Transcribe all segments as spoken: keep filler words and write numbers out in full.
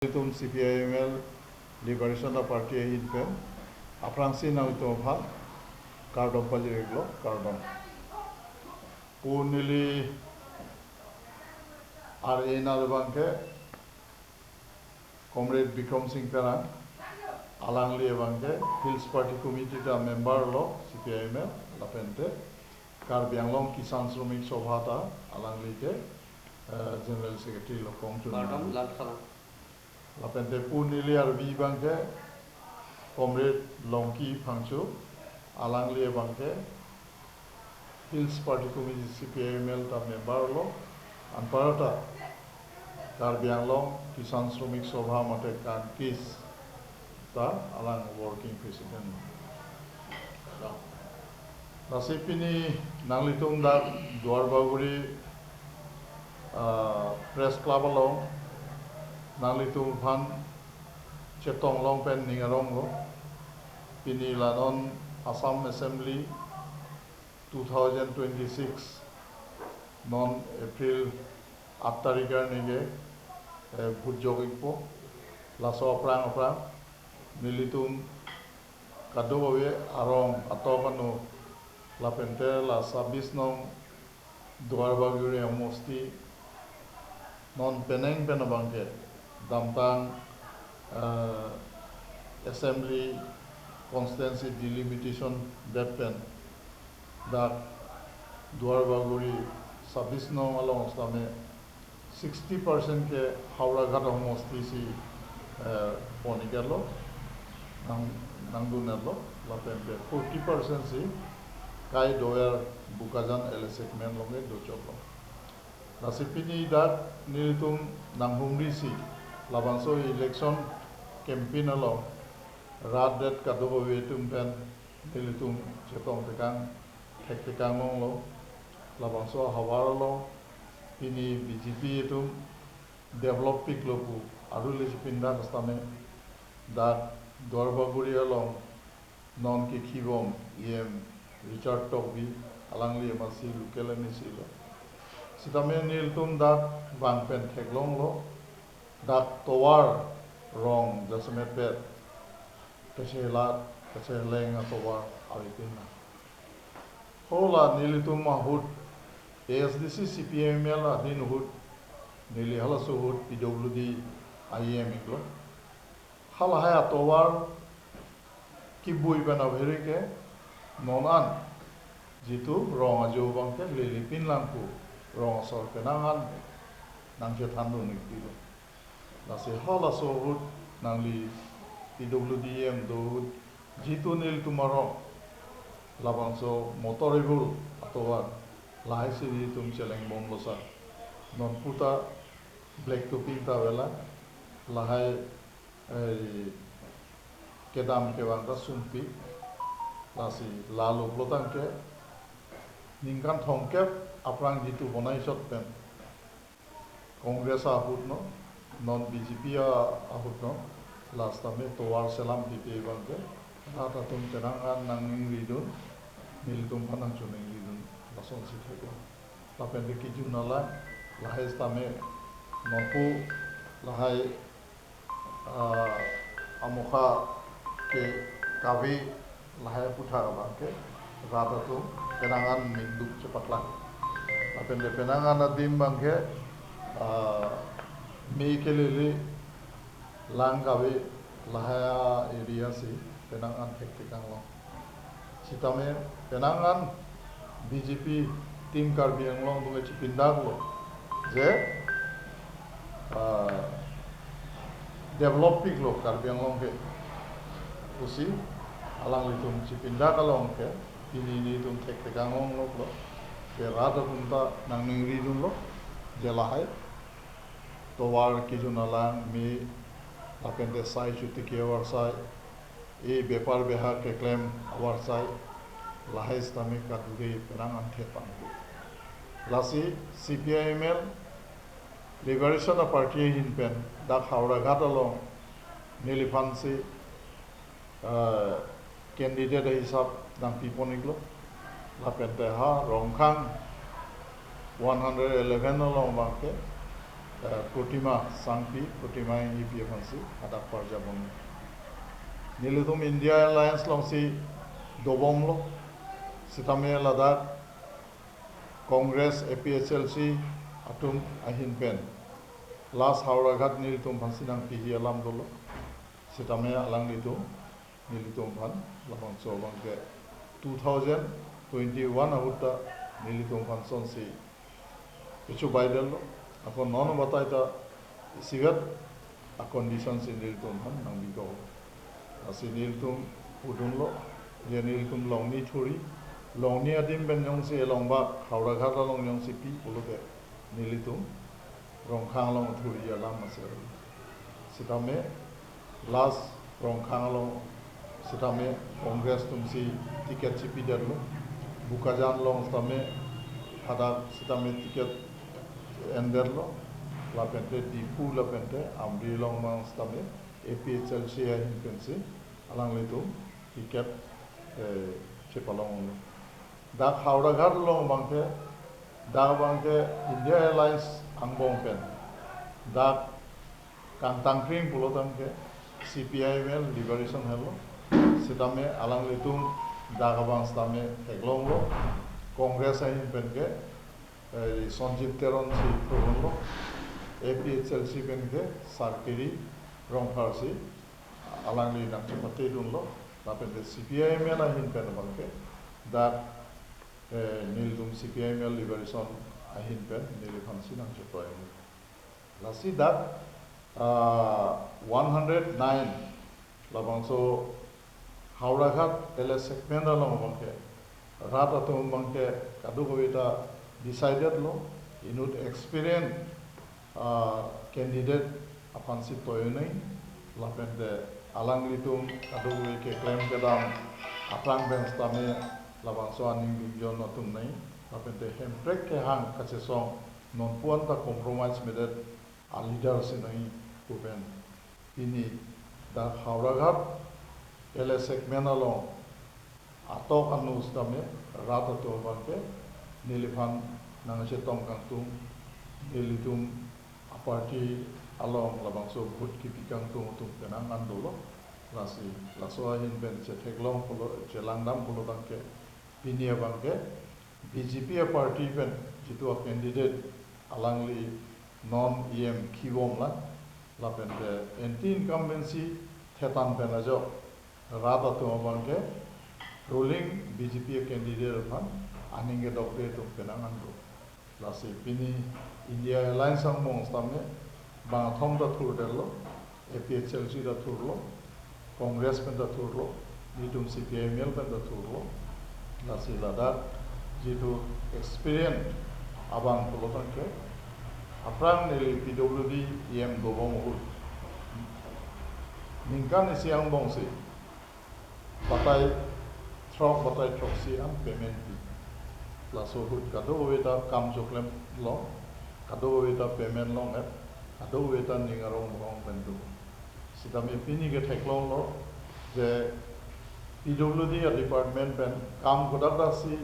Itum C P I M L Liberation Party ahin pen aphrangsi nanglitum aphan kardom pajir-iklo, kardom. Pu neli R A nang abangke Comrade Bikram Singh Terang, alangli abangke Hills Party Committee ta member lo C P I M L, lapente Karbi Anglong Kisan Shramik Sabha ta alangli ke, eh, General Secretary lo kong chun. Kardom, lam salam. Lapente pu neli arvi abangke Comrade Longki Phangcho, alangli abangke Hills Party Committee C P I M L ta member lo, anparta Karbi Anglong Kisan Shramik Sabha mate KANKIS ta alang working president. Lasi pini nanglitum dak Duarbagori, ah, Press Club along nanglitum aphan chetong long pen ning aronglo. Pini la non Assam Assembly two thousand twenty-six non April aat tarik arni ke, eh, vote jok-ikpo. Laso aphrang aphrang nelitum kadokave arong atok ano lapente la sabis nong Duarbagori amosti non penang pen abangke damtang, eh, assembly constituency delimitation det pen dak Duarbagori sabis nong along sitame sixty percent ke Howraghat amosti si, eh, pon-iklo, nang, nangdun-iklo, lapente forty percent si kai dover Bokajan L A segment along ke dochotlo. Lasi pini dak nelitum nanghumri si labangso election campaign along rat det kadokave atum pen nelitum chetong tekang, thek tekang longlo. Labangso ahavar along pini B J P atum develop piklo pu aruli si pindak sitame dak Duarbagori along non kekhibom E M Richard Tokbi, alangli amatsi local M A C lo. Sitame nelitum dak bang pen theklonglo, dak tovar rong jasemet pet, kachela, kacheleng atovar avepin na. Hala nelitum ahut, A S D C C P I M L adin ahut, neli halaso ahut P W D I M iklo. Halahai atovar kebui pen aphi ke non an jitu rong ajo abangke lelipin lang pu rong asor penang an nangchethandun-ik pilo. Lasi halaso ahut nangli P W D M do ahut jitu nelitum arong labangso motorable atovar lahai si nelitum cheleng bomlo sa. Non puta black topping ta avelang, lahai, eh, kedam kevang ta sumpik, lasi lalo pulo tangte ningkan thomkep aphrang jitu bonai chot pen Congress ahut no, non B J P a-, ahut no, last time tovar selam pipe abangke rat atum penang an nangning ridun, nelitum aphan nangchoningridun, lasonsi theklo. Lapen de kijun alang, lahai sitame nonpu, lahai, ah, amokha ke kave lahai aphuthak abangke rat atum penang an ningduk chepaklang. Lapen de penang an adim abangke, ah, me kelele lang kave lahai a-area si penang an thek tekang long. Sitame penang an B J P team Karbi Anglong atum ke chepindaklo je, ah, develop piklo Karbi Anglong ke pusi alanglitum chepindak along ke pini nelitum thek tekang longlo, je rat atum ta nangning ridunlo je lahai tovar kijun alang, me lapen de sai chotiki avarsai, e bepar behak keklem avarsai, lahai sitame kadure penang an thepang. Lasi C P I M L Liberation Party ahin pen dak Howraghat along neliphansi, ah, candidate ahisap nangpipon-iklo. Lapen te ha Rongkhang one hundred eleven along abangke eh, Protima Sangpi, Protima Enghipi aphansi hadak parjabon. Nelitum India Alliance alongsi dobomlo, sitame ladak Congress, A P H L C atum ahin pen last Howraghat nelitum aphansi nangpihi alam dolo. Sitame alanglitum nelitum aphan labangso abangke two thousand twenty-one ahut ta nelitum aphan sonsi kechobai detlo. Ako non batai ta isivet a-condition si nelitum aphan nangbikok. Lasi nelitum pudunlo, je nelitum Longni thuri, Longni adim pen jongsi along bak Howraghat along jongsi pi pulote nelitum Rongkhang along thuri alam aser. Sitame last Rongkhang along sitame Congress atumsi ticket chipi detlo. Bokajan along sitame hadak sitame ticket en detlo. Lapente Diphu lapente Amri along mang sitame A P H L C ahin pensi alanglitum ticket, eh, chepalonglo. Dak Howraghat along abangke, dak abangke India Alliance angbong pen dak kangtangkring pulo tangke C P I M L liberation henlo. Sitame alanglitum dak abang sitame theklonglo. Congress ahin penke, eh, Sanjib Teron si thurunlo. A P H L C penke Sarkiri Rongphar si alangli nangchepate dunlo. Lapente C P I M L ahin pen abangke dak, eh, nelitum C P I M L liberation ahin pen neliphansi nangchepate. Lasi dak, ah, one hundred nine labangso Howraghat L A segment along abangke rat atum abangke kadokave ta decided lo, inut experience, ah, candidate aphansi toi un-e, lapente alanglitum kadokave keklem kedam aphrang pen sitame labangso aning dunjon atum nai, lapente Hemprek kehang kachesong nonpu-an ta compromise medet a-leader si nai pu pen pini dak Howraghat L A segment along atok anu sitame rat atum abangke neliphan nangchetong kangtung, nelitum a-party along labangso vote kipi kangtung atum penang an dolo. Lasi laso ahin pen chetheklong pulo, chelangdam pulo tangke pini abangke B J P a-party pen jitu a-candidate alangli non E M kibom la, lapente anti incumbency thetan pen ajok rat atum abangke ruling B J P a-candidate aphan aning kedokde atum penang an do. Lasi pini India Alliance angbong sitame bangkethom ta thurdetlo, A P H L C ta thurlo, Congress pen ta thurlo, nelitum C P I M L pen ta thurlo. Lasi ladak jitu experience abang pulo tangke, aphrang neli P W D E M dobom ahut ningkan isi angbongsi batai throk, batai throksi an payment pi. Laso ahut kadokave ta kam choklem long, kadokave ta payment long-et, kadokave ta ning arong morong pen do. Sitame pini ketheklonglo je P W D a-department pen kam kodak dak si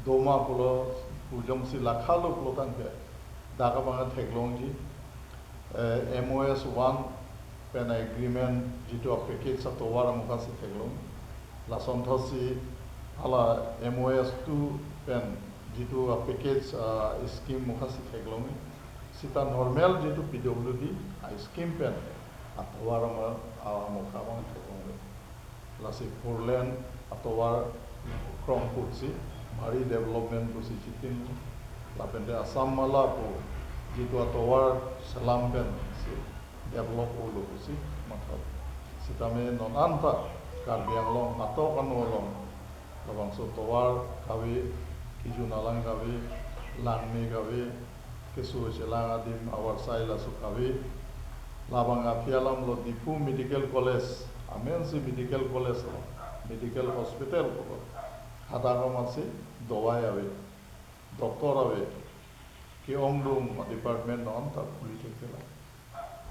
doma pulo, pu jongsi lakhalo pulo tangke dak abang theklongji, eh, M O S one pen agreement jitu a-package atovar amokha si theklong. Lason thotsi hala M O S two pen jitu a-package, ah, scheme mokha si theklong. Sita normal jitu P W D a-scheme pen atovar ama, ah, amokha abang theklong. Lasi four lane atovar krong putsi Bhari development pusi chitin, lapente Assam Mala pu jitu atovar selam pensi develop olo pusi matha. Sitame non anta Karbi Anglong atok anu along labangso tovar kave, kejun alang kave, langme kave, keso chelang adim avarsai laso kave. Labang aphi alam lo Diphu Medical College, amensi medical college lo, medical hospital lo. Hadak amatsi dawai ave, doctor ave, ke-ongdung department non ta khuli thekthelang.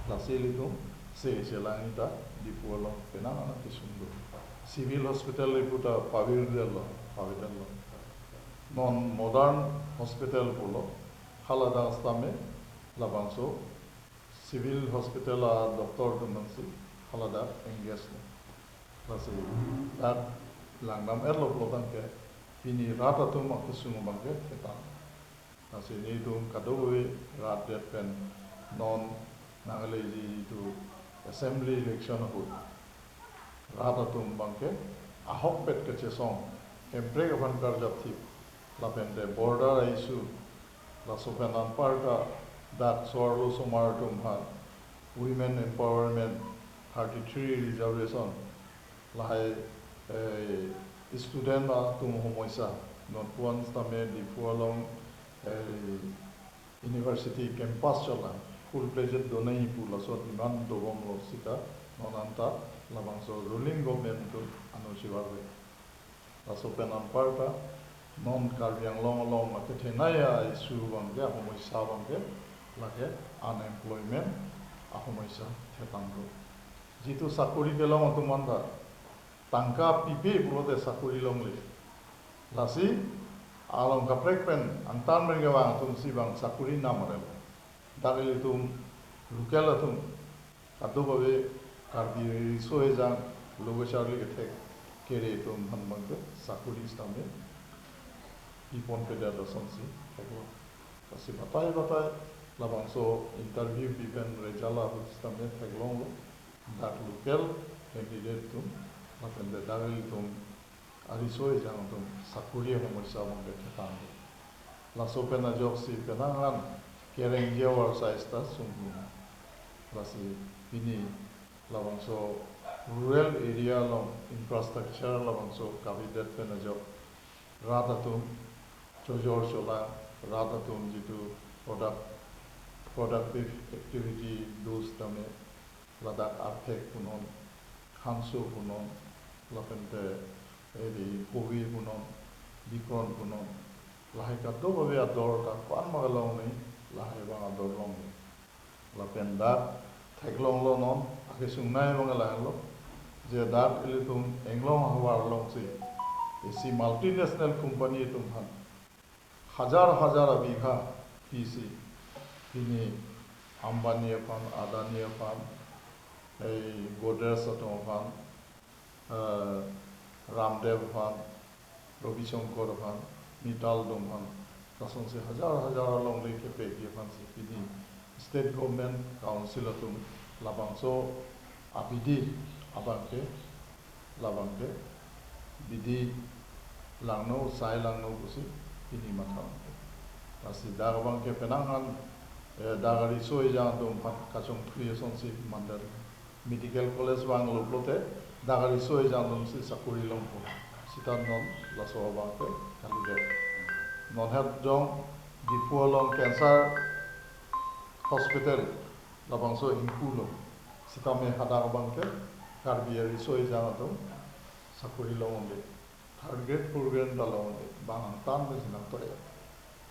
Lasi ilitum se chelang ita Diphu along penang an kesung do. Civil hospital ipu ta pavirdetlo, pavirdetlo. Non modern hospital pulo, haladak sitame labangso civil hospital a doctor atum aphansi hala dak engage lo. Lasi dak langdam-etlo pulo tangte pini rat atum akesung abangke thetang. Lasi nelitum kadokave rat det pen non nangle-ji jitu assembly election ahut rat atum abangke ahokpet kachesong, hemprek aphan karjap thip, lapente border issue, laso pen anparta dak so-arlo osomar atum aphan women empowerment, thirty-three reservation, lahai, eh, student atum ahomoisa, non puan sitame Diphu along, eh, university campus cholang, full-fledged donai pu laso demand dobomlo sita, non anta labangso ruling government atum ano chivarve. Laso pen anparta non Karbi Anglong along akethenei a-issue abangke, ahomoisa abangke, lake unemployment ahomoisa thetang do. Jitu sakori kelong atum anta tangka pipe pulote sakori longle. Lasi along kaprek pen angtan pen kevang atumsi bang sakori nam arelo. Dak ilitum local atum kadokave Karbi riso ejang lo kacharli kethek kere atum aphan abangke sakori sitame piponpedet asonsi theklo. Lasi batai batai labangso interview pipen result ahut sitame theklonglo. Dak local candidate atum, lapente dak ilitum ariso ejang atum sakori ahomoisa abangke thetang do. Laso pen ajoksi penang an kereng je war size ta sungdun. Lasi pini labangso rural area along infrastructure labangso kavedet pen ajok rat atum chojor cholang, rat atum jitu product, productive activity do sitame ladak arphek punon, hanso punon, lapente edi pove punon, bikron punon, lahai kadokave ador ta ko-an ma kelongle, lahai abang ador longle. Lapen dak theklonglo non, akesungnei abang lahelo, je dak ilitum Anglong ahavar alongsi isi multinational company atum aphan hajar hajar abigha pisi, pini Ambani aphan, Adani aphan, ei Godrej atum aphan, eh, Ramdev aphan, Ravi Shankar aphan, Mittal atum aphan, lasonsi hajar hajar alongle kepekji aphansi pini state government council atum labangso abidi abangke, labangke bidi langno, sai langno pusi pini matha. Lasi dak abangke penang an, eh, dak ariso ejang atum aphan kachongkri asonsi mandet. Medical college vanglo pulote dak ariso ejang atumsi sakori longpo. Sita non laso abangke kalidet. Non het jong Diphu along cancer hospital labangso ingpulo. Sitame hadak abangke Karbi ariso ejang atum sakori longle. Third grade, fourth grade ta longle. Bang angtan pensi nangtoya.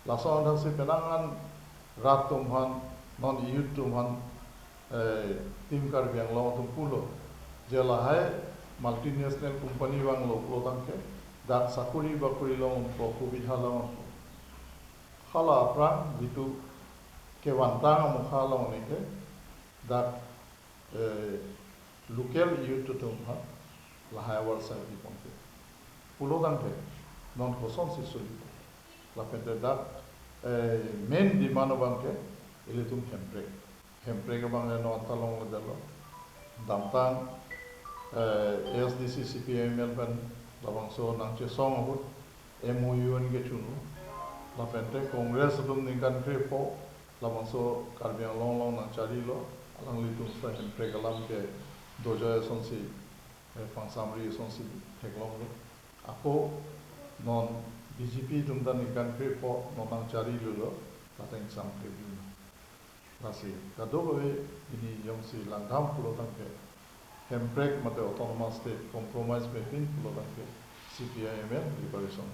Laso anthasi penang an rat atum aphan, non youth atum aphan, eh, Team Karbi Anglong atum pulo, je lahai multinational company vanglo pulo tangte dak sakori bakori longpo, kobihar longpo. Hala aphrang jitu kevantang amokha along neke dak, eh, local youth atum aphan lahai award sai piponte. Pulo tangte non kosonsi soli. Lapente dak, eh, main demand abangke ilitum hemprek. Hemprek abang le non ta longledetlo. Damtang, eh, A S D C C P I M L pen labangso nangchesong ahut M O U an kechunlo. Lapente Congress atum ningkan krepho labangso Karbi Anglong along nangcharlilo. Alanglitum sita hemprek alam ke dojoi asonsi, eh, pangsamri asonsi theklonglo. Ako non B J P atum ta ningkan krepho non nangcharlilo, lapen samkre dun. Lasi kadokave pini jongsi langdam pulo tangte, hemprek mate autonomous state compromise mepin pulo tangte, C P I M L liberation.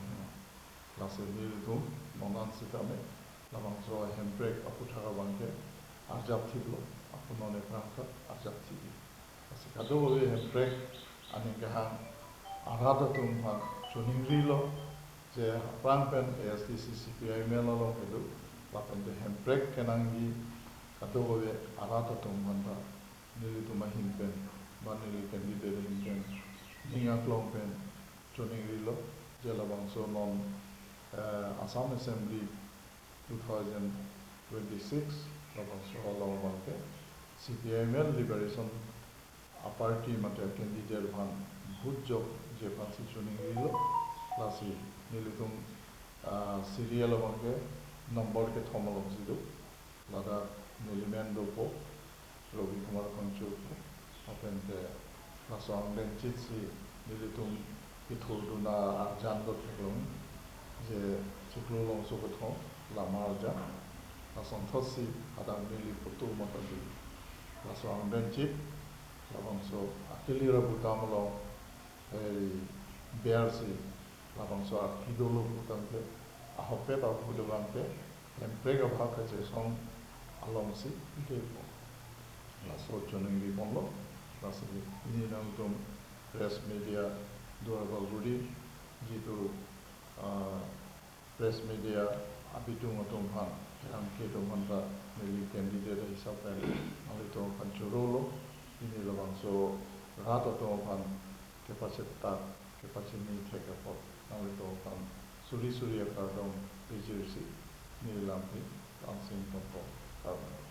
Lasi nelitum non an sitame labangso hemprek aputhak abangke arjap thiplo, ako non ephrang ta arjap thip. Lasi kadokave hemprek aning kehang arat atum aphan choningrilo, je aphrang pen A S D C C P I M L along kedo, lapente hemprek kenangji kadokave arat atum aphanta nelitum ahin pen, ba neli candidate ahin pen, ning aklong pen choningrilo, je labangso non, eh, Assam Assembly two thousand twenty-six, labangso along abangke, C P I M L Liberation a-party mate candidate aphan vote jokje aphansi choningrilo, lasi nelitum, ah, serial abangke number kethom alongsi do, ladak nelimen dopo, Ravi Kumar Phangcho pu, lapen te laso angdeng chitsi nelitum kethurdun arjan do theklong, je chiklo longso kethom lama arjan, lasonthotsi hadak neli photo mata do, laso angdeng chit, labangso akilir abutam along, eh, bersi, labangso aphi dolo pu tangte, ahokpet aphu do abangke, Hemprek abhag kachesong alongsi kepo. Laso choningri ponlo, lasi pini nangtum press media Duarbagori jitu, ah, press media abitung atum aphan, herang ke atum aphanta neli candidate hisap pen nanglitum aphan chorolo, pini labangso rat atum aphan kepachethak, kepachini thek apot nanglitum aphan suri suri akardom pajirsi neli lamthe langsing tongpo, kardom.